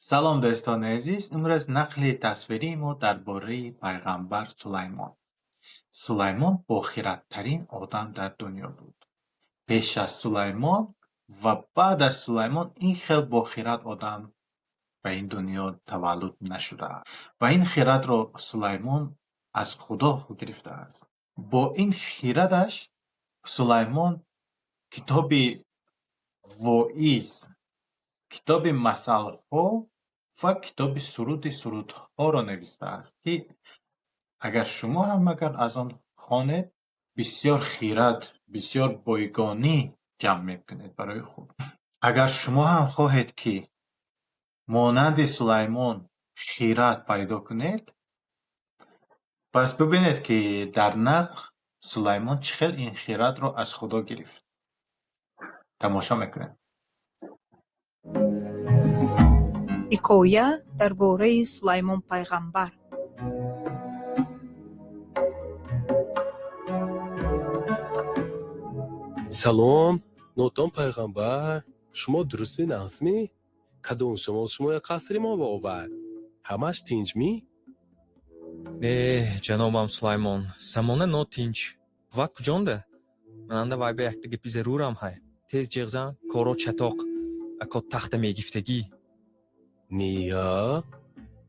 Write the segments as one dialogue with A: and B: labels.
A: Салом, дӯстони азиз! Имрӯз нақли тасвирии мо дар бораи пайғамбар Сулаймон. Сулаймон бохирадтарин одам дар дунё буд. Пеш аз Сулаймон ва баъд аз Сулаймон ин хел бохирад одам ба ин дунё таваллуд нашудааст. Ва ин хирадро Сулаймон аз Худо гирифтааст. Бо ин хирадаш Сулаймон китоби Воиз, китоби Масалҳо ва китоби Суруди сурудҳоро навистааст, ки агар шумо ҳам агар аз он хонед, бисёр хирад, бисёр бойгонӣ ҷамъ мекунед барои худ. Агар шумо ҳам хоҳед, ки монанди Сулаймон хирад пайдо кунед, пас бибинед, ки дар нақл Сулаймон чӣ хел ин хирадро аз Худо гирифт. Тамошо мекунем.
B: Ҳикоя дар бораи Сулаймон пайғамбар.
C: Салом, Нотон пайғамбар. Шумо дурустми, нағзмӣ? Кадом шамол шумоя қасри мо овард? Ҳамаш тинҷмӣ?
D: Не, ҷанобам Сулаймон, самона нотинҷ. Ва куҷонда? Мананда вай ба якта гапи зарурам ҳай. Тез ҷеғ зан, коро чатоқ. Ако тахта мегифтагӣ.
C: Ния,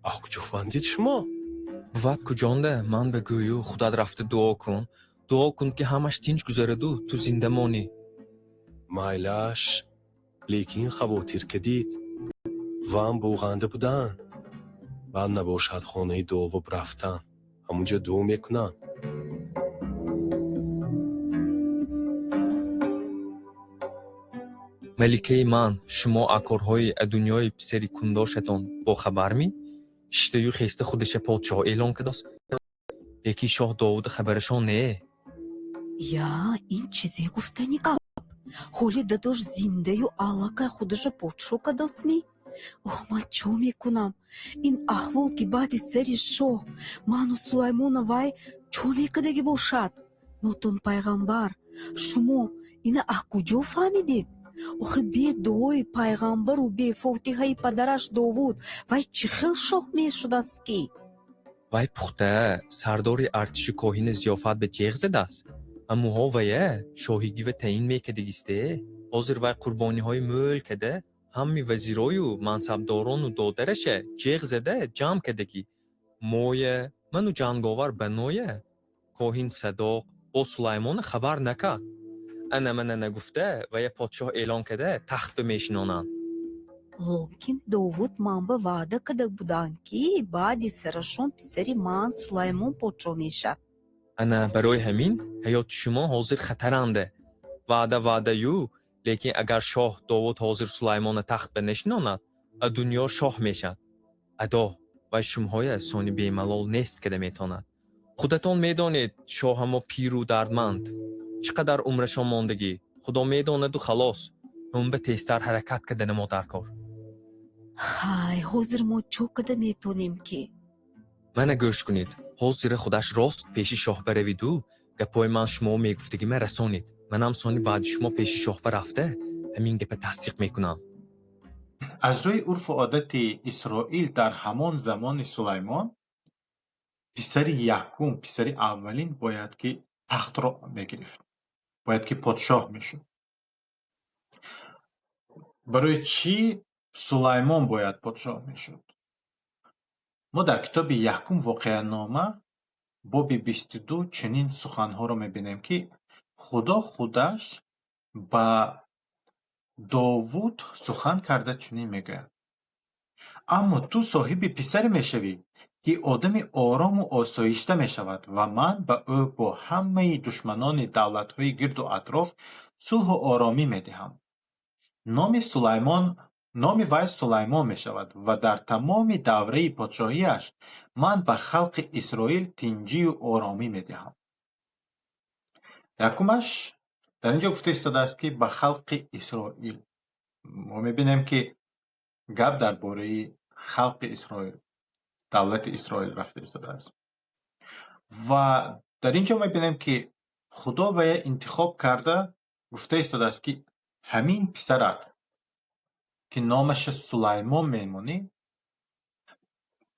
C: а куҷо фаҳмидед шумо?
D: Бувад куҷонда? Ман ба гӯю худат рафта дуо кун. Дуо кун, ки ҳамаш тинҷ гузараду ту зинда монӣ.
C: Майлаш, лекин хавотир кадид. Вам буғанда буданд. Баъд набошад, хонаи Довуд рафтан. Ҳамунҷо дуо мекунанд.
D: Маликаи ман, шумо аз корҳои адунёи писари кундошатон бохабармӣ? Шиштаю хеста худаша подшоҳ эълон кардааст. Лекин шоҳ Довуда хабарашон не.
B: Я, ин чизе гуфтани гап? Ҳоли дадош зиндаю аллакай худаша подшоҳ кардастмӣ? Оҳ, ман чо мекунам? Ин аҳвол, ки баъди сари шоҳ ману Сулаймона вай чо мекардагӣ бошад? Нотон пайғамбар, шумо ина аз куҷо фаҳмидед? Охи, бе дуои пайғамбару бе фотиҳаи падараш Довуд вай чӣ хел шоҳ мешудааст ки?
D: Вай пухта сардори артишу коҳина зиёфат ба ҷеғ задааст. Аммуҳо вая шоҳигива таъин мекардагисте. Ҳозир вай қурбониҳои мӯл када, ҳамми вазирою мансабдорону додараша ҷеғ зада ҷамъ кардагӣ. Моя, ману ҷанговар Баноя, коҳин Садоқ бо Сулаймона хабар накард. Ана мана нагуфта вая подшоҳ эълон карда тахт ба мешинонанд.
B: Локин Довуд ман ба ваъда карда буданд, ки баъди сарашон писари ман Сулаймон подшоҳ мешавад.
D: Ана барои ҳамин ҳаёти шумо ҳозир хатаранда. Ваъда ваъдаю, лекин агар шоҳ Довуд ҳозир Сулаймона тахт ба нашинонад, адунё шоҳ мешавад. Адо вай шумоҳоя сони бемалол нест карда метавонад. Худатон медонед, шоҳамо пиру дардманд. Чӣ қадар умрашон мондагӣ, Худо медонаду халос. Ҳумба тезтар ҳаракат кардана мо дар кор.
B: Хай, ҳозир мо чо карда метавонем ки?
D: Мана гӯш кунед. Ҳозира худаш рост пеши шоҳ баравиду гапҳои ман шумо мегуфтагима расонед. Манам сони баъди шумо пеши шоҳба рафта ҳамин гапа тасдиқ мекунам.
A: Аз рӯи урфу одати Исроил дар ҳамон замони Сулаймон писари якум, писари аввалин бояд ки тахтро мегирифт. Бояд ки подшоҳ мешуд. Барои чӣ Сулаймон бояд подшоҳ мешуд? Мо дар китоби якум Воқеанома, боби 22, чунин суханҳоро мебинем, ки Худо худаш ба Довуд сухан карда чунин мегӯяд: «Аммо ту соҳиби писаре мешавӣ, ки одами орому осоишта мешавад ва ман ба ӯ бо ҳамаи душманони давлатҳои гирду атроф сулҳу оромӣ медиҳам. Номи Сулаймон, номи вай Сулаймон мешавад ва дар тамоми давраи подшоҳиаш ман ба халқи Исроил тинҷию оромӣ медиҳам.» Якумаш, дар ин ҷо гуфта истодааст, ки ба халқи Исроил. Мо мебинем, ки гап дар бораи халқи Исроил, давлати Исроил рафта истодааст. Ва дар ин ҷо мебинем, ки Худо вая интихоб карда гуфта истодааст, ки ҳамин писарат, ки номаша Сулаймон мемонӣ.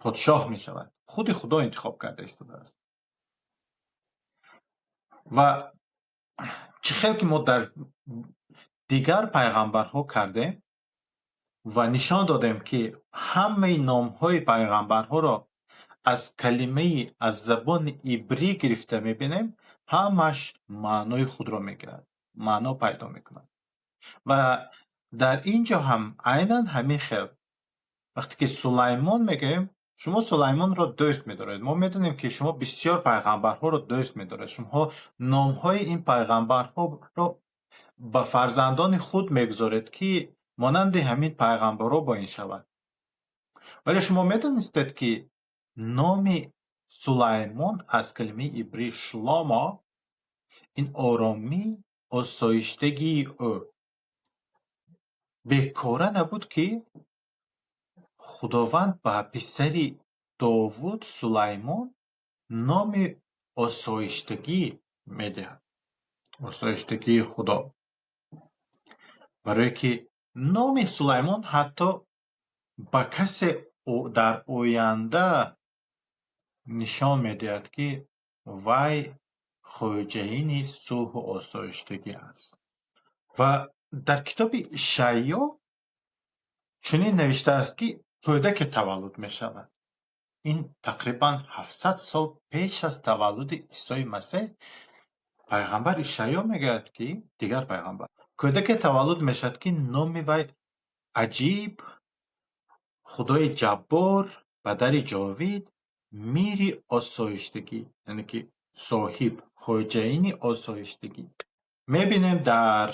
A: Подшоҳ мешавад. Худи Худо интихоб карда истодааст. Ва чӣ хел ки мо дар дигар пайғамбарҳо кардем ва нишон додем, ки ҳамаи номҳои пайғамбарҳоро аз калимаи аз забони ибрӣ гирифта мебинем, ҳамаш маънои худро мегирад, маъно пайдо мекунад. Ва дар ин ҷо ҳам айнан ҳамин хел. Вақте ки Сулаймон мегӯем, шумо Сулаймонро дӯст медоред. Мо медонем, ки шумо бисёр пайғамбарҳоро дӯст медоред. Шумо номҳои ин пайғамбарҳоро ба фарзандони худ мегузоред, ки монанди ҳамин пайғамбарҳо бо ин шавад. Вале шумо медонистед, ки номи Сулаймон аз калимаи ибрӣ Шломо, ин оромӣ, осоиштагии ӯ. Бекора набуд, ки Худованд ба писари Довуд Сулаймон номи осоиштагӣ медиҳад. Осоиштагии Худо. Барое ки номи Сулаймон ҳатто ба касе дар оянда нишон медиҳад, ки вай хоҷаини сулҳу осоиштагӣ аст. Ва дар китоби Ишаъё чунин навиштааст, ки кӯдаке таваллуд мешавад. Ин тақрибан 700 сол пеш аз таваллуди Исои Масеҳ пайғамбар Ишаъё мегӯяд, ки дигар пайғамбар кӯдаке таваллуд мешавад, ки номи вай Аҷиб, Худои Ҷаббор, Падари Ҷовид, Мири Осоиштагӣ, яъне ки соҳиб, хоҷаини осоиштагӣ. Мебинем дар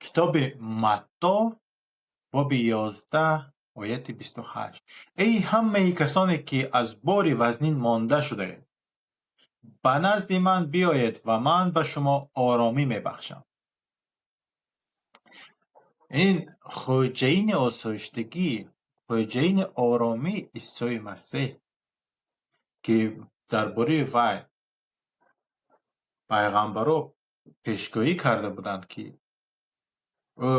A: китоби Матто, боби 11, ояти 28: «Эй ҳамаи касоне, ки аз бори вазнин монда шудаед, ба назди ман биёед ва ман ба шумо оромӣ мебахшам». Ин хоҷаини осоиштагӣ, хоҷаини оромӣ Исои Масеҳ, ки дар бораи вай пайғамбаро пешгӯӣ карда буданд, ки ӯ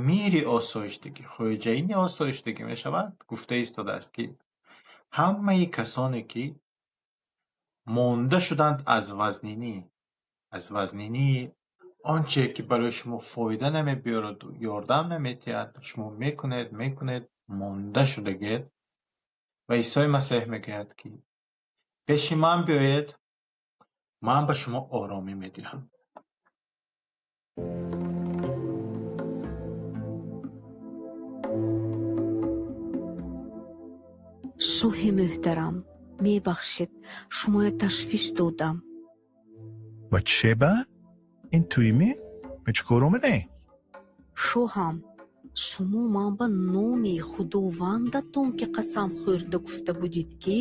A: мири осоиштагӣ, хоҷаини осоиштагӣ мешавад, гуфта истодааст, ки ҳамаи касоне, ки монда шуданд аз вазнинӣ, аз вазнинии он че ки барои шумо фоида намебиёраду ёрдам наметиҳад, шумо мекунед, мекунед, монда шудагед. Ва Исои Масеҳ мегӯяд, ки пеши ман биёед, ман ба шумо оромӣ медиҳам.
B: Шоҳи муҳтарам, мебахшед, шумоя ташвиш додам.
E: Батшеба, ин туйми? Ба чӣ кор омадӣ?
B: Шоҳам, шумо ман ба номи Худовандатон ки қасам хӯрда гуфта будед, ки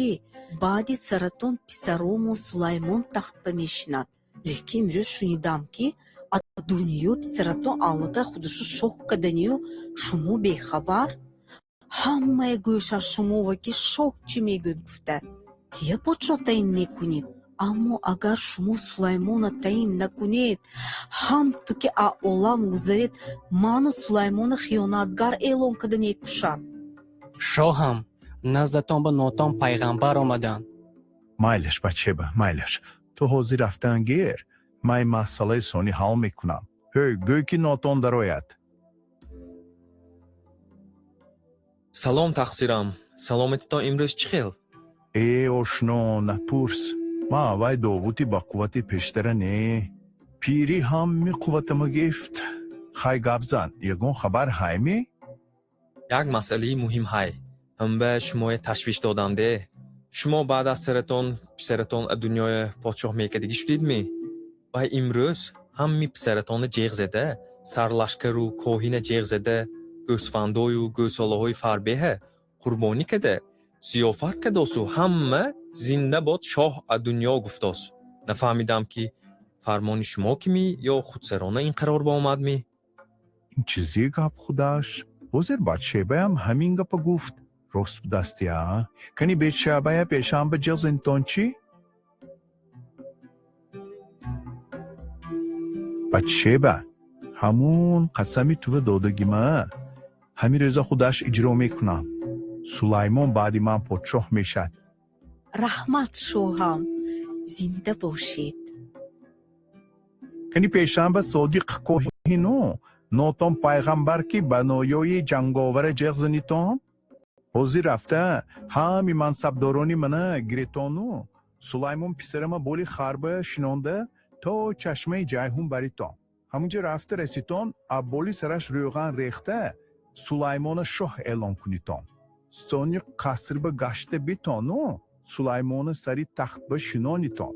B: баъди саратон писаромо Сулаймон тахт ба мешинад, лекин имрӯз шунидам, ки аз дунё писаратон аллакай худашо шоҳ каданию шумо бехабар. Ҳамае гӯшаш шумова, ки шоҳ чӣ мегӯяд гуфта, кия подшоҳ таъин мекунед. Аммо агар шумо Сулаймона таъин накунед, ҳамту ки аз олам гузаред, ману Сулаймона хиёнатгар эълон карда мекушад.
F: Шоҳам, наздатон ба Нотон пайғамбар омаданд.
E: Майлаш, Батшеба, майлаш. Ту ҳозир рафтан гир, ман ин масъалаи сонӣ ҳал мекунам. Ҳей, гӯй, ки Нотон дарояд.
D: Салом, тақсирам. Саломатитон имрӯз чӣ хел?
E: Э, ошно, напурс. Ман аввай Довуди ба қуввати пештара не. Пирӣ ҳамми қувватама гирифт. Хай, гап зан, ягон хабар ҳайме?
D: Як масъалаи муҳим ҳай. Ҳамба шумоя ташвиш додам де. Шумо баъд аз саратон писаратон дунёя подшоҳ мекардагӣ шудидмӣ? Вай имрӯз ҳамми писаратона ҷеғ зада, сарлашкару коҳина ҷеғ зада, гӯсфандою гӯсолаҳои фарбеҳа қурбонӣ када, зиёфат кадосу ҳама «Зинда бод шоҳ адунё» гуфтос. Нафаҳмидам, ки фармони шумо кимӣ ё худсарона ин қарор ба омадмӣ?
E: Ин чизе гап худаш. Ҳозир Батшебаям ҳамин гапа гуфт. Рост будасти, а? Кани Бетшебая пешам ба ҷеғ зинтон чӣ? Батшеба, ҳамун қасами тува додагима ҳамин рӯза худаш иҷро мекунам. Сулаймон баъди ман подшоҳ мешад.
B: Раҳмат, шоҳам, зинда бошед.
E: Кани пешанба Содиқ коҳину Нотон пайғамбар, ки ба ноёи ҷанговара ҷеғ занитон. Ҳозир рафта ҳами мансабдорони мана гиретону Сулаймон писарама боли харба шинонда то чашмаи Ҷайҳун баритон. Ҳамунҷа рафта раситон, абболи сараш рӯған рехта, Сулаймона шоҳ эълон кунитон. Сони қасрба гашта битону Сулаймона сари тахтба шинонитон.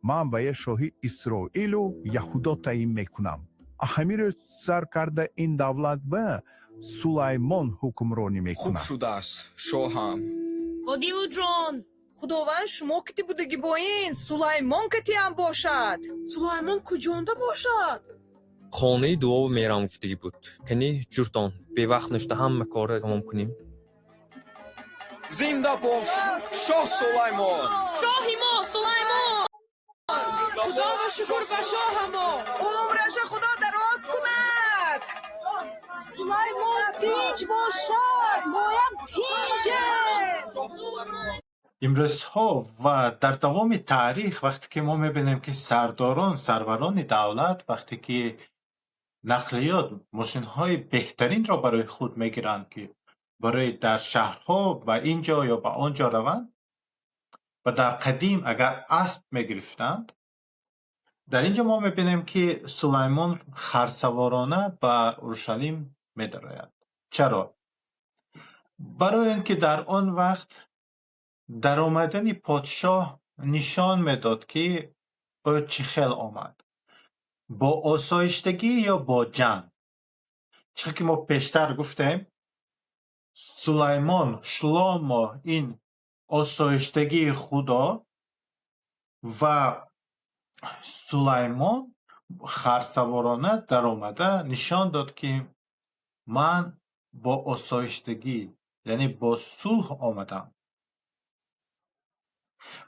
E: Ман вая шоҳи Исроилу Яҳудо таъин мекунам. Ҳамиро сар карда ин давлат ба Сулаймон ҳукмронӣ
G: Хуб
E: мекунад.
G: шудааст, шоҳам.
H: Одилуҷон.
I: Худованд шумо кити будагӣ бо ин Сулаймон катиам бошад.
H: Сулаймон куҷонда бошад?
D: Хонаи дуо мерам гуфтагӣ буд. Кани, ҷуртон, бевақт нашуда ҳама корро тамом кунем.
G: Зинда бош, шоҳ Сулаймон!
H: Шоҳи мо Сулаймон! Худоро шукр ба шоҳамо!
I: Умраша Худо дароз кунад.
B: Сулаймон тинҷ бошад, моям тинҷем.
G: Шоҳ Сулаймон!
A: Имрӯзҳо ва дар давоми таърих, вақте ки мо мебинем, ки сардорон, сарварони давлат, вақте ки нақлиёт, мошинҳои беҳтаринро барои худ мегиранд, ки барои дар шаҳрҳо ба ин ҷо ё ба он ҷо раванд, ва дар қадим агар асп мегирифтанд, дар ин ҷо мо мебинем, ки Сулаймон харсаворона ба Уршалим медарояд. Чаро? Барои он ки дар он вақт даромадани подшоҳ нишон медод, ки ӯ чӣ хел омад: бо осоиштагӣ ё бо ҷанг. Чӣ хел ки мо пештар гуфтем, Сулаймон, Шломо, ин осоиштагии Худо ва Сулаймон харсаворона даромада нишон дод, ки ман бо осоиштагӣ, яъне бо сулҳ омадам.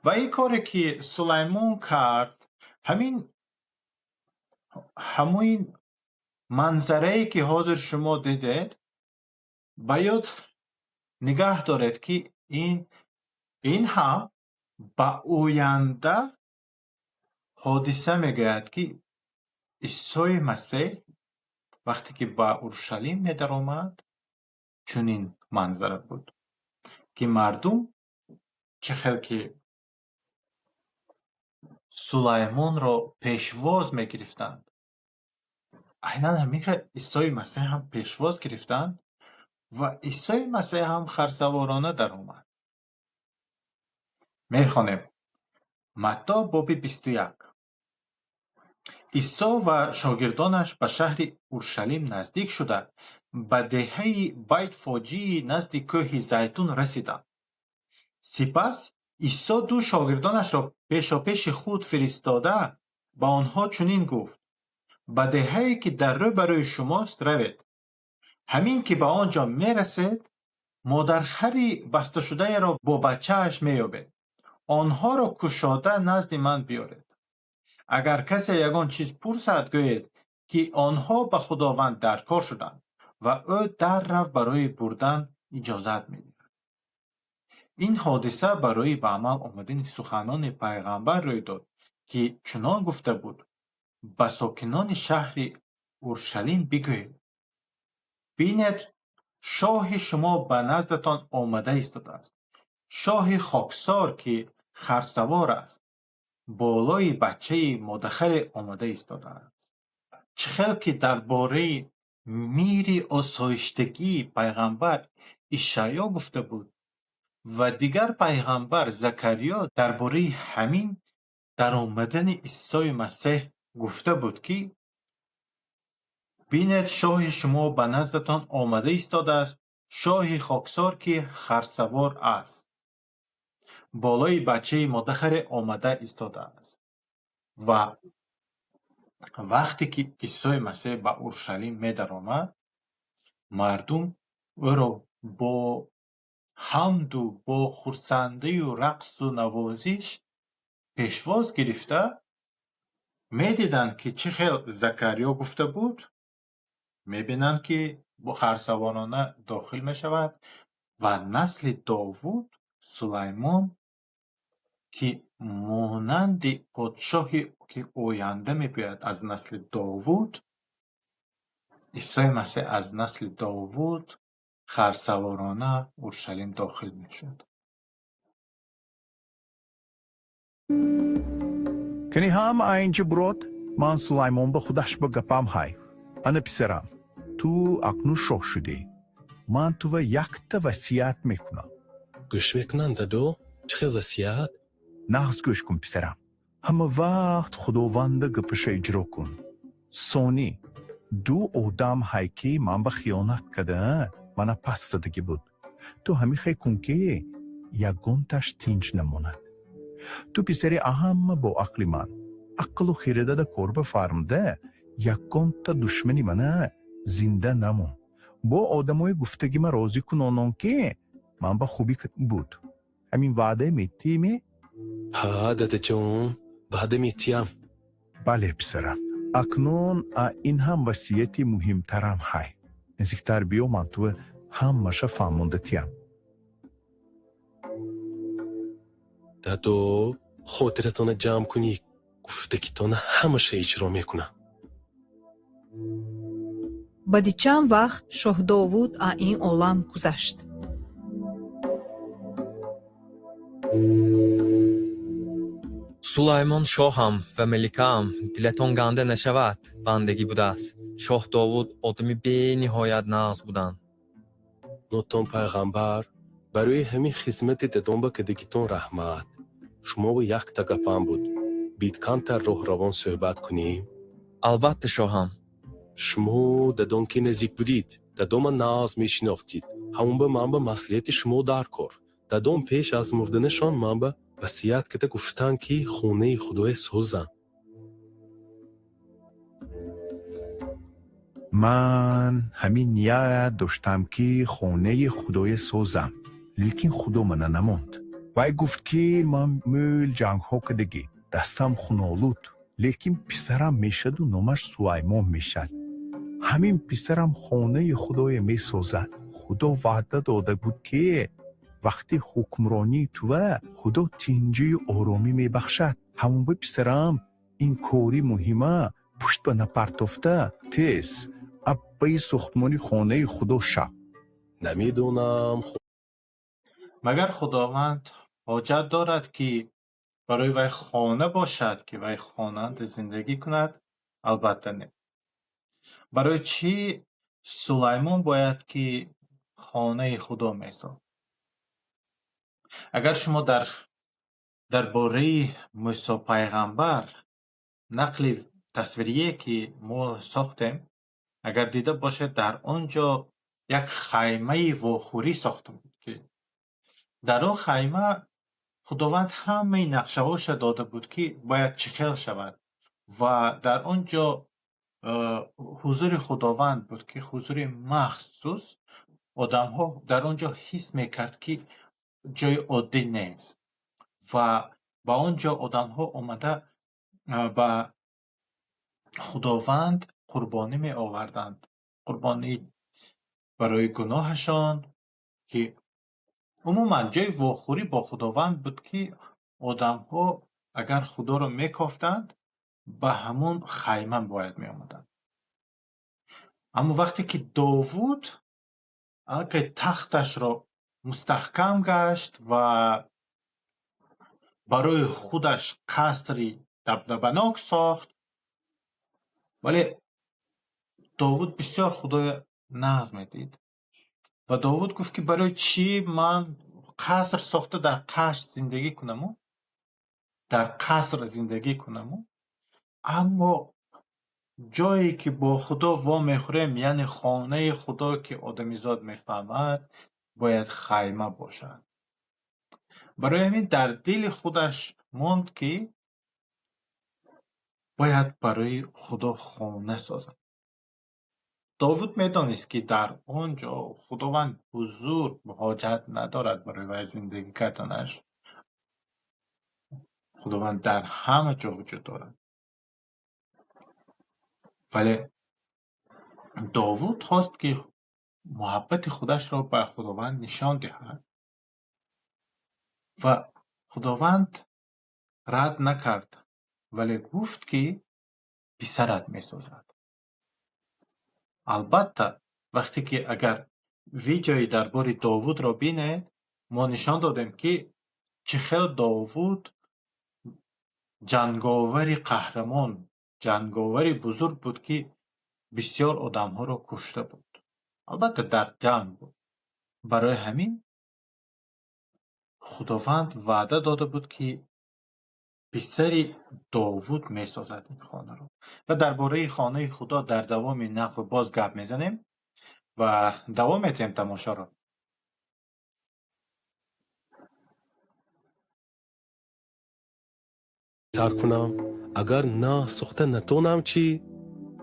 A: Ва ин коре ки Сулаймон кард, ҳамин манзарае ки ҳозир шумо дидед, ба ёд нигаҳ доред, ки ин ҳам ба оянда ҳодиса мегӯяд, ки Исои Масеҳ вақте ки ба Уршалим медаромад, чунин манзара буд, ки мардум чӣ хел ки Сулаймонро пешвоз мегирифтанд, айнан ҳамин хел Исои Масеҳ ҳам пешвоз гирифтанд ва Исои Масеҳ ҳам харсаворона даромад. Мехонем Матто, боби 21. Исо ва шогирдонаш ба шаҳри Уршалим наздик шуда, ба деҳаи Байтфоҷии назди кӯҳи Зайтун расиданд. Сипас Исо ду шогирдонашро пешопеши худ фиристода, ба онҳо чунин гуфт: «Ба деҳае, ки дар рӯ ба рӯи шумост, равед. Ҳамин ки ба он ҷо мерасед, модархари басташудаеро бо бачааш меёбед. Онҳоро кушода назди ман биёред. Агар касе ягон чиз пурсад, гӯед, ки онҳо ба Худованд даркор шуданд ва ӯ даррав барои бурдан иҷозат медиҳад». Ин ҳодиса барои ба амал омадани суханони пайғамбар рӯй дод, ки чунон гуфта буд: «Ба сокинони шаҳри Уршалим бигӯед: бинед, шоҳи шумо ба наздатон омада истодааст, шоҳи хоксор, ки харсавор аст, болои бачаи модахаре омада истодааст». Чӣ хел ки дар бораи мири осоиштагӣ пайғамбар Ишаъё гуфта буд ва дигар пайғамбар Закариё дар бораи ҳамин даромадани Исои Масеҳ гуфта буд, ки бинед, шоҳи шумо ба наздатон омада истодааст, шоҳи хоксор, ки харсавор аст, болои бачаи модахаре омада истодааст. Ва вақте ки Исои Масеҳ ба Уршалим медаромад, мардум ӯро бо ҳамду бо хурсандию рақсу навозиш пешвоз гирифта медиданд, ки чӣ хел Закариё гуфта буд, мебинанд, ки бо харсаворона дохил мешавад. Ва насли Довуд Сулаймон, ки монанди подшоҳе, ки оянда мебиёяд аз насли Довуд, Исои Масеҳ аз насли Довуд харсаворона Уршалим дохил мешуд.
E: Кани ҳама айнҷа бурод, ман Сулаймон ба худаш ба гапам ҳай. Ана писарам, ту акнун шоҳ шудӣ. Ман тува якта васият мекунам.
C: Гӯш мекунам, дадо, чӣ хел васият?
E: Нағз гӯш кун, писарам. Ҳама вақт Худованда гапаша иҷро кун. Сонӣ, ду одам ҳай, ки ман ба хиёнат када мана пас задагӣ буд. Ту ҳамихе кун, ки ягонташ тинҷ намонад. Ту писари аҳама бо ақли ман. Ақлу хирадада кор бафармда, ягонта душмани мана зинда намон. Бо одамои гуфтагима розӣ кунонон, ки ман ба хубӣ буд. Ҳамин ваъда метиме?
C: Ҳа, дадаҷон, ваъда метиҳам.
E: Бале, писарам. Акнун ин ҳам васияти муҳимтарам ҳай. Наздиктар биё, ман туа ҳамаша фаҳмонда тиям.
C: Дадо, хотиратона ҷамъ кунӣ, гуфтагитона ҳамаша иҷро мекунам.
I: Баъди чанд вақт шоҳ Довуд аз ин олам гузашт.
D: Сулаймон шоҳам ва маликаам, дилатон ганда нашавад, бандагӣ будааст. Шоҳ Довуд одами бениҳоят нағз буданд.
C: Нотон пайғамбар, барои ҳамин хизмати дадом ба кадагитон раҳмат. Шумо ба якта гапам буд. Бид камтар роҳравон суҳбат кунем?
D: Албатта, шоҳам.
C: Шумо дадом ки наздик будид, дадома нағз мешинохтид. Ҳамон ба ман ба маслиҳати шумо дар кор. Дадом пеш аз мурданашон ман ба васият карда гуфтанд, ки хонаи Худое созам.
E: Ман ҳамин ният доштам, ки хонаи Худое созам, лекин Худо мана намонд. Вай гуфт, ки ман мӯл ҷангҳо кардагӣ, дастам хунолуд, лекин писарам мешаду номаш Сулаймон мешад. Ҳамин писарам хонаи Худое месозад. Худо ваъда дода буд, ки вақти ҳукмронии тува Худо тинҷию оромӣ мебахшад. Ҳамон ба писарам ин кори муҳима пушт ба напартофта тез аббаи сохтмони хонаи Худо шав.
C: Намедонам.
A: Магар Худованд ҳоҷат дорад, ки барои вай хона бошад, ки вай хонанда зиндагӣ кунад? Албатта, не. Барои чӣ Сулаймон бояд ки хонаи Худо месохт? Агар шумо дар бораи Мусо пайғамбар нақли тасвирие, ки мо сохтем, агар дида бошед, дар он ҷо як хаймаи вохӯрӣ сохта буд, ки дар он хайма Худованд ҳамаи нақшаҳоша дода буд, ки бояд чӣ хел шавад, ва дар он ҷо ҳузури Худованд буд, ки ҳузури махсус одамҳо дар он ҷо ҳис мекард, ки ҷои оддӣ нест, ва ба он ҷо одамҳо омада ба Худованд қурбонӣ меоварданд, қурбонӣ барои гуноҳашон, ки умуман ҷои вохӯрӣ бо Худованд буд, ки одамҳо агар Худоро мекофтанд, ба ҳамон хайма бояд меомаданд. Аммо вақте ки Довуд аллакай тахташро мустаҳкам гашт ва барои худаш қасри дабдабанок сохт, вале Довуд бисёр Худоя нағз медид ва Довуд гуфт, ки барои чӣ ман қаср сохта дар қаср зиндагӣ кунаму, дар қаср зиндагӣ кунаму, аммо ҷое ки бо Худо вомехӯрем, яъне хонаи Худо, ки одамизод мефаҳмад, бояд хайма бошад. Барои ҳамин дар дили худаш монд, ки бояд барои Худо хона созад. Довуд медонист, ки дар он ҷо Худованд ҳузур ҳоҷат надорад барои вай зиндагӣ карданаш. Худованд дар ҳама ҷо вуҷуд дорад. Вале Довуд хост, ки Муҳаббати худашро ба Худованд нишон диҳад ва Худованд рад накард, вале гуфт, ки писарат месозад. Албатта, вақте ки агар видеои дар бори Довудро бинед, мо нишон додем, ки чӣ хел Довуд ҷанговари қаҳрамон, ҷанговари бузург буд, ки бисёр одамҳоро кушта буд. Албатта, дар ҷанг буд. Барои ҳамин Худованд ваъда дода буд, ки писари Довуд месозад ин хонаро. Ва дар бораи хонаи Худо дар давоми нақл боз гап мезанем ва давом медиҳем тамошоро.
C: Сар кунам, агар на сохта натонам чӣ?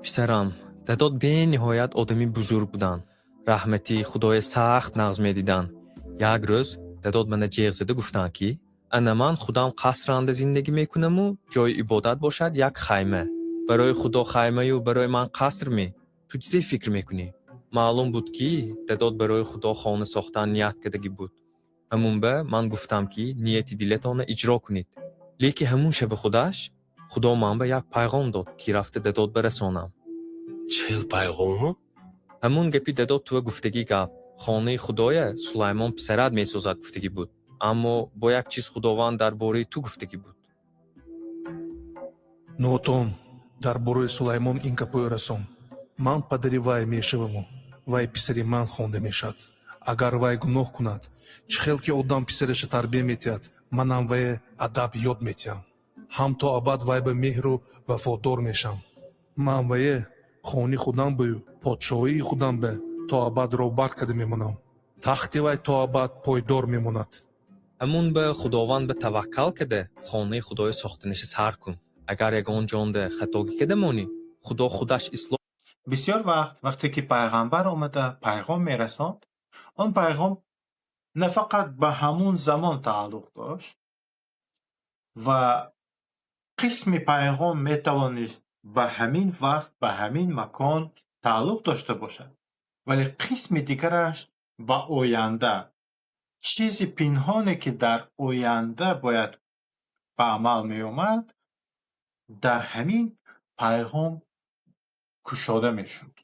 D: Писарам, дадот бениҳоят одами бузург буданд. Раҳмати Худое сахт нағз медиданд. Як рӯз дадот мана ҷеғ зада гуфтанд, ки ана ман худам қасранда зиндагӣ мекунаму ҷои ибодат бошад як хайма. Барои Худо хаймаю барои ман қасрме? Ту чизе фикр мекунӣ? Маълум буд, ки дадот барои Худо хона сохтан ният кардагӣ буд. Ҳамун ба ман гуфтам, ки нияти дилатонро иҷро кунед. Лекин ҳамун шаби худаш Худо ман ба як пайғом дод, ки рафта дадот барасонам.
C: Чил пайғому?
D: Ҳамун гапи дадот туа гуфтагӣ гап хонаи Худоя Сулаймон писарат месозад гуфтагӣ буд. Аммо бо як чиз Худованд дар бораи ту гуфтагӣ буд.
J: Нотон, дар бораи Сулаймон ин гапҳоро расон: ман падари вай мешаваму вай писари ман хонда мешавад. Агар вай гуноҳ кунад, чӣ хел ки одам писараша тарбия метиҳад, манам вае адаб ёд метиҳам. Ҳам то абад вай ба меҳру вафодор мешавам. Ман вае хони худам бою подшоҳии худам ба то абад роҳбар карда мемонам. Тахти вай то абад пойдор мемонад.
D: Ҳамун ба Худованд ба таваккал карда, хонаи Худоё сохтанаша сар кун. Агар ягон ҷонда хатогӣ карда монӣ, Худо худаш ислоҳ
A: Бисёр вақт, вақте ки пайғамбар омада пайғом мерасонд, он пайғом на фақат ба ҳамун замон тааллуқ дошт ва қисми пайғом метавонист ба ҳамин вақт, ба ҳамин макон тааллуқ дошта бошад, вале қисми дигараш ба оянда, чизи пинҳоне, ки дар оянда бояд ба амал меомад, дар ҳамин пайғом кушода мешуд.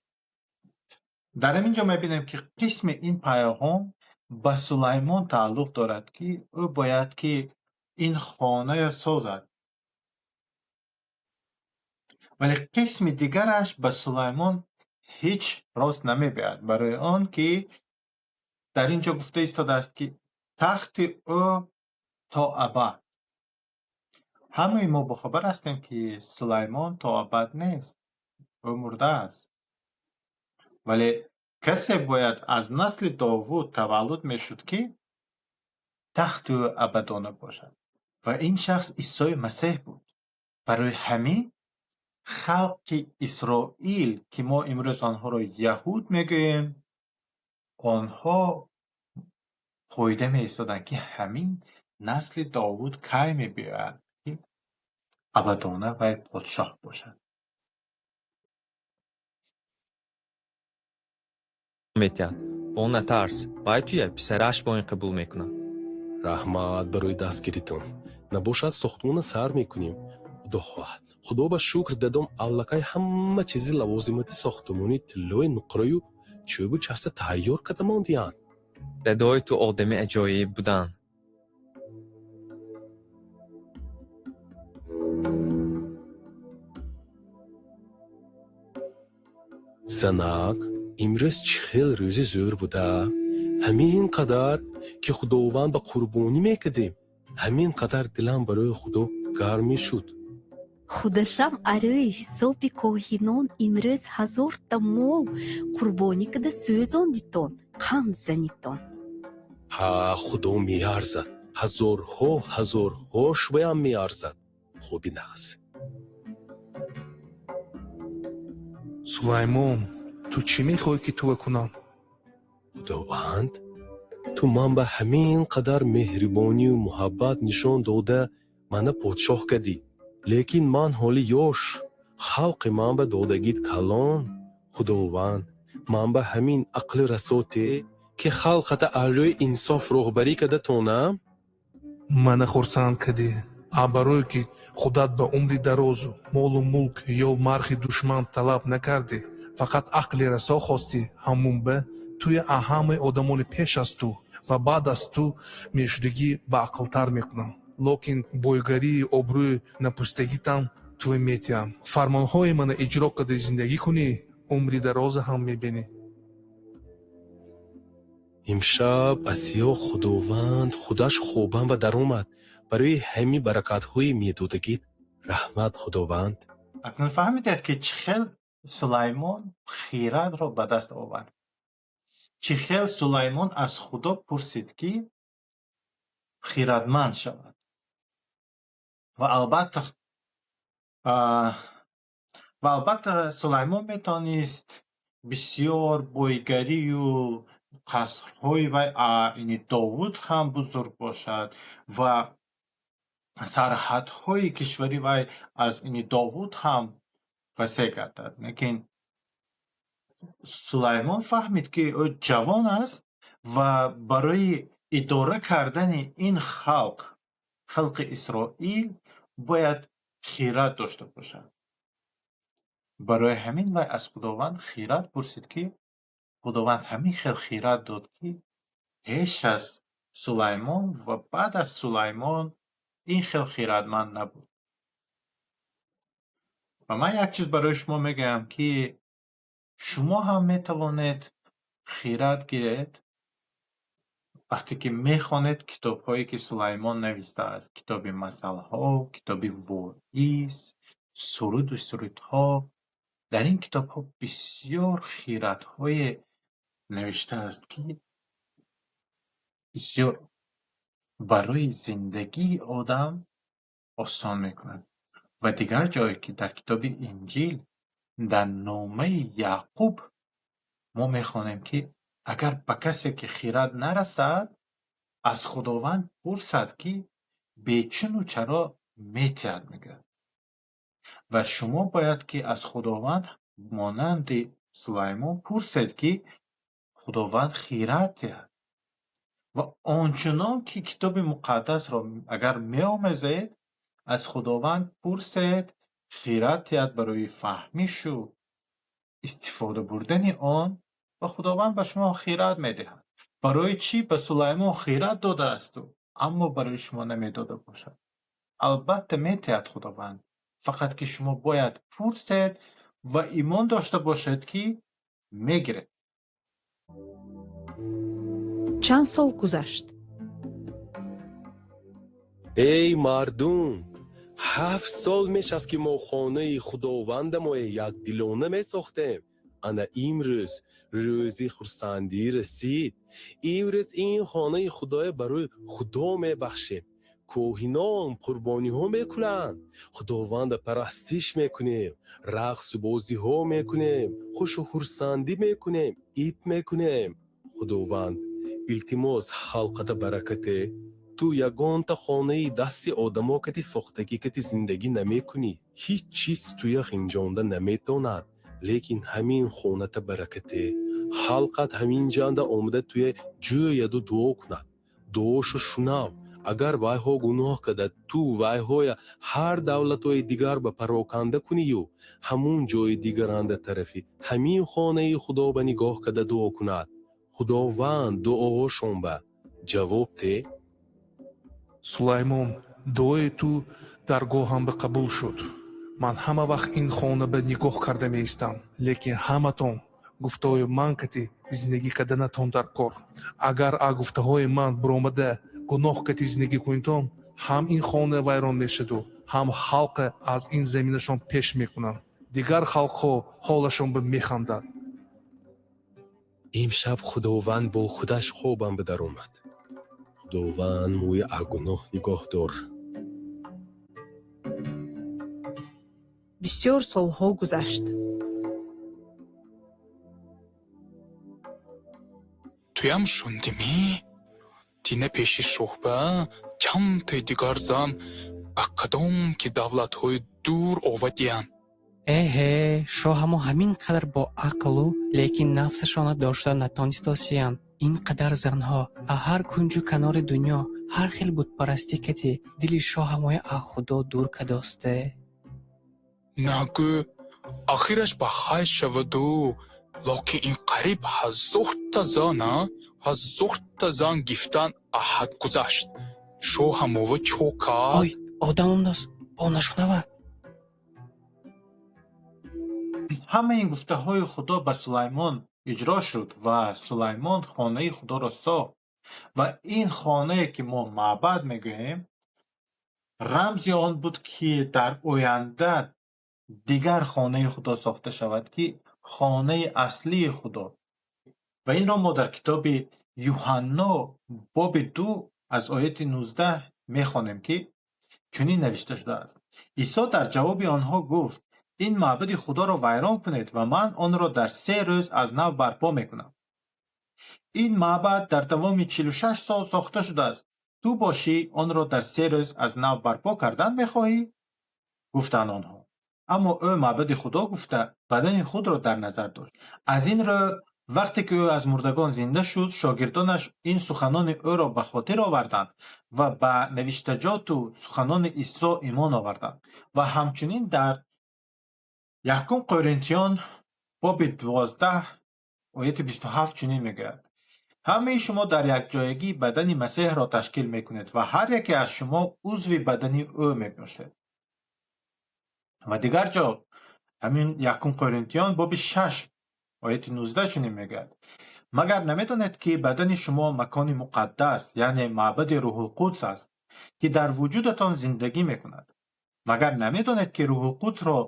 A: Дар ҳамин ҷо мебинем, ки қисми ин пайғом ба Сулаймон тааллуқ дорад, ки ӯ бояд ки ин хонаро созад. Вале қисми дигараш ба Сулаймон ҳеҷ рост намебиёяд, барои он ки дар ин ҷо гуфта истодааст, ки тахти ӯ то абад. Ҳамаи мо бохабар ҳастем, ки Сулаймон то абад нест, ӯ мурдааст. Вале касе бояд аз насли Довуд таваллуд мешуд, ки тахти ӯ абадона бошад. Ва ин шахс Исои Масеҳ буд. Барои ҳамин халқи Исроил, ки мо имрӯз онҳоро яҳуд мегӯем, онҳо қоида меистоданд, ки ҳамин насли Довуд кай мебиёяд, ки абадона вай подшоҳ бошад.
D: Метиҳад. Бо натарс, вай туя писараш бо ин қабул мекунад.
C: Раҳмат барои дастгиритон. Набошад, сохтмона сар мекунем, Худо хоҳад. Худо ба шукр, дадом аллакай ҳама чизи лавозимоти сохтмонӣ, тиллою нуқраю чӯбу часта тайёр карда мондиянд.
D: Дадои ту одами аҷоиб буданд.
C: Занак, имрӯз чӣ хел рӯзи зӯр буда! Ҳамин қадар ки Худованд ба қурбонӣ мекардем, ҳамин қадар дилам барои Худо гарм мешуд.
B: Худашам арӯи ҳисоби коҳинон имрӯз ҳазорта мол қурбонӣ када сӯзондитон, қанд занитон.
C: Ҳа, Худо меарзад, ҳазорҳо ҳазорҳо шубаям меарзад. Хуби нағз.
J: Сулаймон, ту чӣ мехоҳӣ, ки туа кунам?
C: Худованд, ту ман ба ҳамин қадар меҳрибонию муҳаббат нишон дода, мана подшоҳ кардӣ. Лекин ман ҳоли ёш, халқи ман ба додагит калон. Худованд, Ман ба ҳамин ақли расоте, ки халқата аз рӯи инсоф роҳбарӣ карда тонам.
J: Мана хурсанд кардӣ. А барое ки худат ба умри дарозу молу мулк ё мархи душман талаб накардӣ, фақат ақли расо хостӣ, ҳамун ба туя аз ҳамаи одамони пеш аз ту ва баъд аз ту мешудагӣ баақлтар мекунам. Локин бойгарии обрӯи напустагитам туя метиҳам. Фармонҳои мана иҷро карда зиндагӣ кунӣ, умри дароза ҳам мебинӣ.
C: Имшаб асиё Худованд худаш хобам ба даромад. Барои ҳамин баракатҳои медодагит раҳмат, Худованд.
A: Акнун фаҳмидед, ки чӣ хел Сулаймон хирадро ба даст овард. Чӣ хел Сулаймон аз Худо пурсид, ки хирадманд шавад. Ва албатта Сулаймон метавонист бисёр бойгарию қасрҳои вай ини Довуд ҳам бузург бошад ва сарҳадҳои кишвари вай аз ини Довуд ҳам васеъ гардад. Лекин Сулаймон фаҳмид, ки ӯ ҷавон аст ва барои идора кардани ин халқ, халқи Исроил, бояд хирад дошта бошад. Барои ҳамин вай аз Худованд хирад пурсид, ки Худованд ҳамин хел хирад дод, ки пеш аз Сулаймон ва баъд аз Сулаймон ин хел хирадманд набуд. Ва ман як чиз барои шумо мегӯям, ки шумо ҳам метавонед хирад гиред, вақте ки мехонед китобҳое, ки Сулаймон навистааст: китоби Масалҳо, китоби Воиз, Суруду сурудҳо. Дар ин китобҳо бисёр хирадҳое навиштааст, ки бисёр барои зиндагии одам осон мекунад. Ва дигар ҷое, ки дар китоби Инҷил, дар номаи Яъқуб мо мехонем, ки агар ба касе ки хирад нарасад, аз Худованд пурсад, ки бечуну чаро метиҳад, мегӯяд. Ва шумо бояд ки аз Худованд монанди Сулаймон пурсед, ки Худованд хирад диҳад. Ва ончунон ки Китоби Муқаддасро агар меомезед, аз Худованд пурсед хирад диҳад барои фаҳмишу истифода бурдани он, ва Худованд ба шумо хирад медиҳад. Барои чӣ ба Сулаймон хирад додаасту, аммо барои шумо намедода бошад? Албатта метиҳад Худованд, фақат ки шумо бояд пурсед ва имон дошта бошед, ки мегиред.
B: Чанд сол гузашт.
C: Эй мардум, 7 сол мешавад, ки мо хонаи Худовандамое якдилона месохтем. Ана имрӯз рӯзи хурсандӣ расид. Имрӯз ин хонаи Худоя барои Худо мебахшем. Коҳинон қурбониҳо мекунанд, Худованда парастиш мекунем, рақсу бозиҳо мекунем, хушу хурсандӣ мекунем, ид мекунем. Худованд, илтимос, халқата баракате. Ту ягонта хонаи дасти одамо кати сохтагӣ кати зиндагӣ намекунӣ, ҳеҷ чиз туя хинҷонда наметонад, лекин ҳамин хоната баракате. Халқат ҳамин ҷанда омада туя ҷӯяду дуо кунад, дуошу шунав. Агар вайҳо гуноҳ карда, ту вайҳоя ҳар давлатҳои дигар ба пароканда кунию, ҳамун ҷои дигаранда тарафи ҳамин хонаи Худо ба нигоҳ карда дуо кунад, Худованд, дуоҳошон ба ҷавоб те.
J: Сулаймон, дуои ту даргоҳам ба қабул шуд. Ман ҳама вақт ин хона ба нигоҳ карда меистам, лекин ҳаматон гуфтаҳои ман кати зиндагӣ карданатон дар кор. Агар а гуфтаҳои ман буромада гуноҳ кати зиндагӣ кунитон, ҳам ин хона вайрон мешаду, ҳам халқа аз ин заминашон пеш мекунанд. Дигар халқҳо ҳолашон ба механданд.
C: Имшаб Худованд бо худаш хобам ба даромад. Худованд, мӯи аз гуноҳ нигоҳ дор.
B: Бисёр солҳо гузашт.
K: Туям шундимӣ, дина пеши шоҳба чандтаи дигар зан ба кадом ки давлатҳои дур овадиянд.
F: Эҳе, шоҳамо ҳамин қадар боақлу, лекин нафсашона дошта натонистосиянд. Ин қадар занҳо, а ҳар кунҷу канори дунё, ҳар хел бутпарастӣ кати дили шоҳамоя а Худо дур кадосте.
K: Нагӯ, ахираш ба хайр шаваду, лекин ин қариб 1000-та зан, а, 1000-та зан гифтан аҳад гузашт. Шоҳамова чо кард?
F: Ой, одам омдост, бо нашунавад.
A: Ҳамаи ин гуфтаҳои Худо ба Сулаймон иҷро шуд ва Сулаймон хонаи Худоро сохт. Ва ин хонае, ки мо маъбад мегӯем, рамзи он буд, ки дар оянда дигар хонаи Худо сохта шавад, ки хонаи аслии Худо. Ва инро мо дар китоби Юҳанно боби 2 аз ояти 19 мехонем, ки чунин навишта шудааст: Исо дар ҷавоби онҳо гуфт: ин маъбади Худоро вайрон кунед ва ман онро дар 3 рӯз аз нав барпо мекунам. Ин маъбад дар давоми 46 сол сохта шудааст. Ту бошӣ, онро дар 3 рӯз аз нав барпо кардан мехоҳӣ? Гуфтанд онҳо. Аммо ӯ маъбади Худо гуфта, бадани худро дар назар дошт. Аз ин рӯ, вақте ки ӯ аз мурдагон зинда шуд, шогирдонаш ин суханони ӯро ба хотир оварданд ва ба навиштаҷоту суханони Исо имон оварданд. Ва ҳамчунин дар 1 Қоринтиён боби 12 ояти 27 чунин мегӯяд: ҳамаи шумо дар якҷоягӣ бадани Масеҳро ташкил мекунед ва ҳар яке аз шумо узви бадани ӯ мебошед. Ва дигар ҷо ҳамин 1 Қоринтиён боби 6 ояти 19 чунин мегӯяд: магар намедонед, ки бадани шумо макони муқаддас, яъне маъбади Рӯҳулқудс аст, ки дар вуҷудатон зиндагӣ мекунад? Магар намедонед, ки Рӯҳулқудсро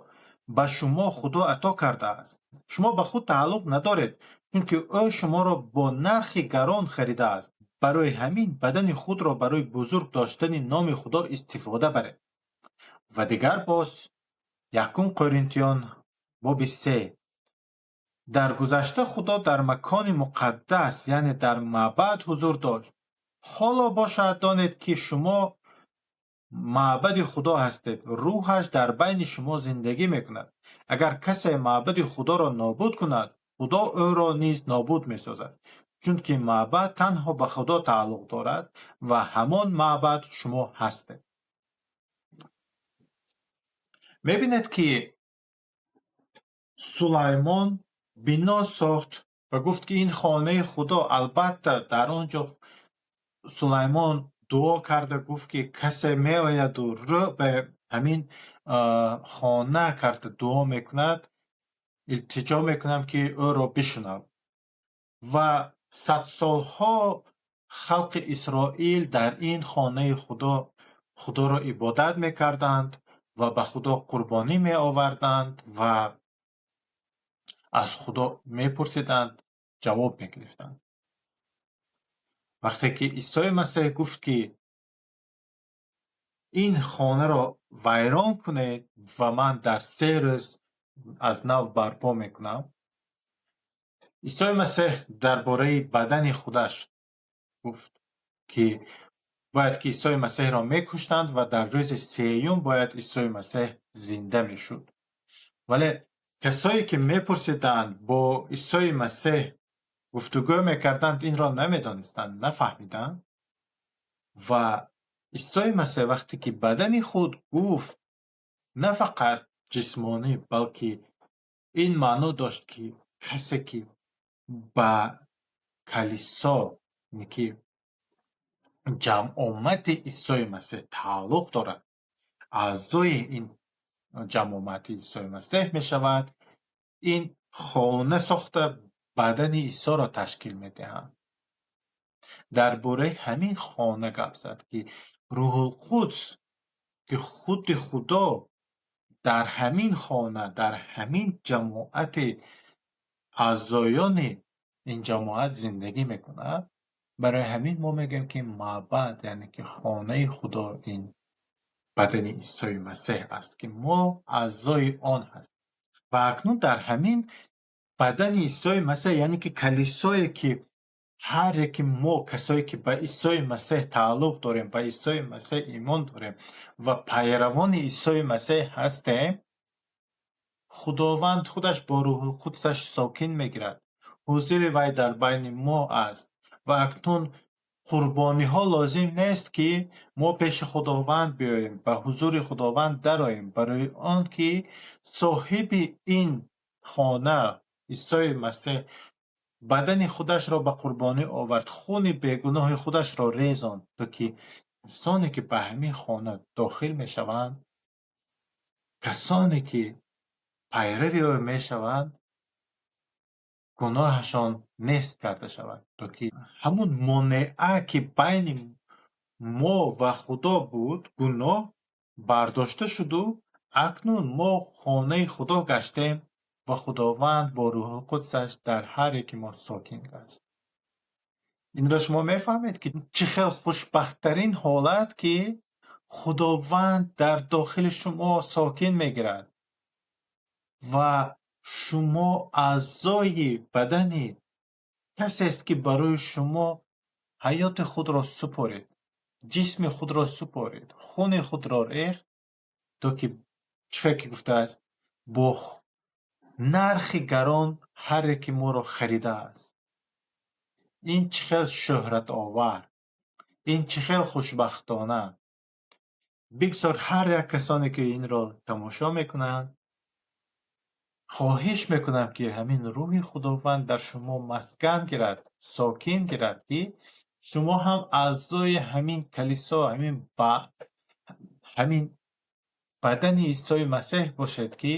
A: ба шумо Худо ато кардааст? Шумо ба худ тааллуқ надоред, чунки ӯ шуморо бо нархи гарон харидааст. Барои ҳамин бадани худро барои бузург доштани номи Худо истифода баред. Ва дигар боз 1 Қоринтиён боби 3: дар гузашта Худо дар макони муқаддас, яъне дар маъбад ҳузур дошт. Ҳоло бошад, донед, ки шумо маъбади Худо ҳастед, рӯҳаш дар байни шумо зиндагӣ мекунад. Агар касе маъбади Худоро нобуд кунад, Худо ӯро низ нобуд месозад, чунки маъбад танҳо ба Худо тааллуқ дорад ва ҳамон маъбад шумо ҳастед. Мебинед, ки Сулаймон бино сохт ва гуфт, ки ин хонаи Худо. Албатта, дар он ҷо Сулаймон дуо карда гуфт, ки касе меояду рӯ ба ҳамин хона карда дуо мекунад, илтиҷо мекунам, ки ӯро бишунав. Ва садсолҳо халқи Исроил дар ин хонаи Худо Худоро ибодат мекарданд ва ба Худо қурбонӣ меоварданд ва аз Худо мепурсиданд, ҷавоб мегирифтанд. Вақте ки Исои Масеҳ гуфт, ки ин хонаро вайрон кунед ва ман дар 3 рӯз аз нав барпо мекунам, Исои Масеҳ дар бораи бадани худаш гуфт, ки бояд ки Исои Масеҳро мекуштанд ва дар рӯзи сеюм бояд Исои Масеҳ зинда мешуд. Вале касое, ки мепурсиданд, бо Исои Масеҳ гуфтугӯ мекарданд, инро намедонистанд, нафаҳмиданд. Ва Исои Масеҳ вақте ки бадани худ гуфт, на фақат ҷисмонӣ, балки ин маъно дошт, ки касе, ки ба калисо, ки ҷамъомати Исои Масеҳ тааллуқ дорад, аъзои ин ҷамъомати Исои Масеҳ мешавад, ин хона сохта бадани Исоро ташкил медиҳанд. Дар бораи ҳамин хона гап зад, ки Рӯҳулқудс, ки худи Худо дар ҳамин хона, дар ҳамин ҷамоати аъзоёни ин ҷамоат зиндагӣ мекунад. Барои ҳамин мо мегӯем, ки маъбад, яъне ки хонаи Худо, ин бадани Исои Масеҳ аст, ки мо аъзои он ҳастем. Ва акнун дар ҳамин бадани Исои Масеҳ, яъне ки калисое, ки ҳар яке мо, касое ки ба Исои Масеҳ тааллуқ дорем, ба Исои Масеҳ имон дорем ва пайравони Исои Масеҳ ҳастем. Худованд худаш бо Рӯҳулқудсаш сокин мегирад. Ҳузури вай дар байни мо аст ва акнун қурбониҳо лозим нест, ки мо пеши Худованд биёем, ба ҳузури Худованд дароем, барои он ки соҳиби ин хона, Исои Масеҳ, бадани худашро ба қурбонӣ овард, хуни бегуноҳи худашро резонд, то ки касоне ки ба ҳамин хона дохил мешаванд, касоне ки пайрави ӯ мешаванд, гуноҳашон нест карда шавад, то ки ҳамун монеа, ки байни мо ва Худо буд, гуноҳ, бардошта шуду акнун мо хонаи Худо гаштем ва Худованд бо Рӯҳулқудсаш дар ҳар яки мо сокин гашт. Инро шумо мефаҳмед, ки чӣ хел хушбахттарин ҳолат, ки Худованд дар дохили шумо сокин мегирад ва шумо аъзои бадани касест, ки барои шумо ҳаёти худро супорид, ҷисми худро супорид, хуни худро рехт, то ки чӣ хел ки гуфтааст, бо нархи гарон ҳар яки моро харидааст. Ин чӣ хел шӯҳратовар, ин чӣ хел хушбахтона! Бигзор ҳар як касоне, ки инро тамошо мекунанд, хоҳиш мекунам, ки ҳамин Рӯҳи Худованд дар шумо маскан гирад, сокин гирад, ки шумо ҳам аъзои ҳамин калисо, ҳамин бадани Исои Масеҳ бошед, ки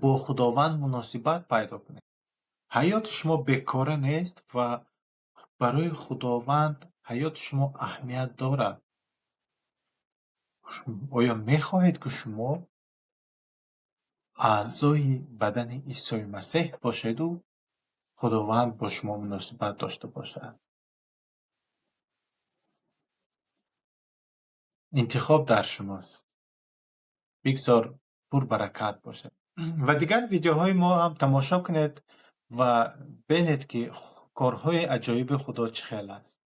A: бо Худованд муносибат пайдо кунед. Ҳаёти шумо бекора нест ва барои Худованд ҳаёти шумо аҳамият дорад. Оё мехоҳед, ки шумо аъзои бадани Исои Масеҳ бошеду Худованд бо шумо муносибат дошта бошад? Интихоб дар шумост. Бигзор пурбаракат бошад. Ва дигар видеоҳои мо ҳам тамошо кунед ва бинед, ки корҳои аҷоиби Худо чӣ хел аст.